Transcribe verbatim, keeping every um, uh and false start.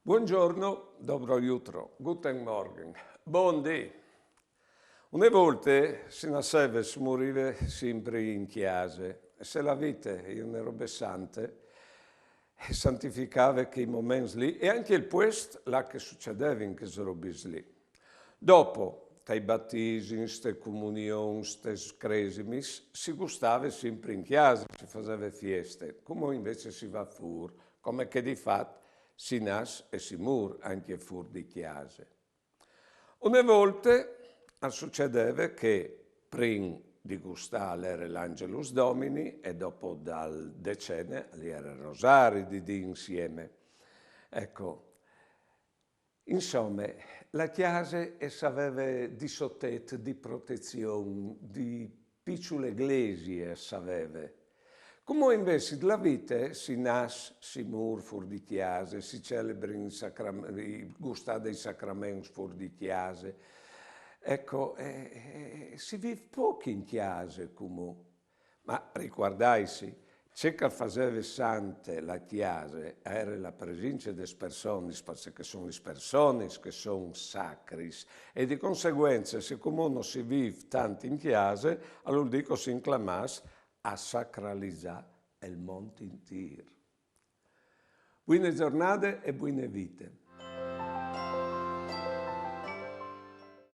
Buongiorno, dobro jutro, guten Morgen, bundì. Une volte si nasseve e si murive simpri in cjase, e se la vite e je une robe sante, e santificave chei moments lì, e ancje il puest là che sucedevin chês robis lì. Dopo, tai batisims, tes comunions, tes cresimis, si gustave simpri in cjase, si faseve fieste, cumò invezit si va fûr, come che di fat si nas e si mûr ancje fûr di cjase. Une volte al sucedeve che prin di gustâ al jere l'Angelus Domini e dopo dal decene al jere il Rosari di dî insiemi. Eco, insome, la cjase e saveve di so tet, di protezion, di piçule glesie e saveve. Cumò invezit la vite si nas, si mûr fûr di cjase, si celebrin i sacram-, i, gustâ dai sacraments fûr di cjase. Eco, e, e, si vîf pôc in cjase cumò. Ma ricuardaitsi, ce che al faseve sante la cjase e jere la presince des personis, parcè che a son lis personis che a son sacris, e di conseguence, se cumò no si vîf tant in cjase, al vûl dî che o sin clamâts a sacralizâ il mont intîr. Buine zornade e buine vite.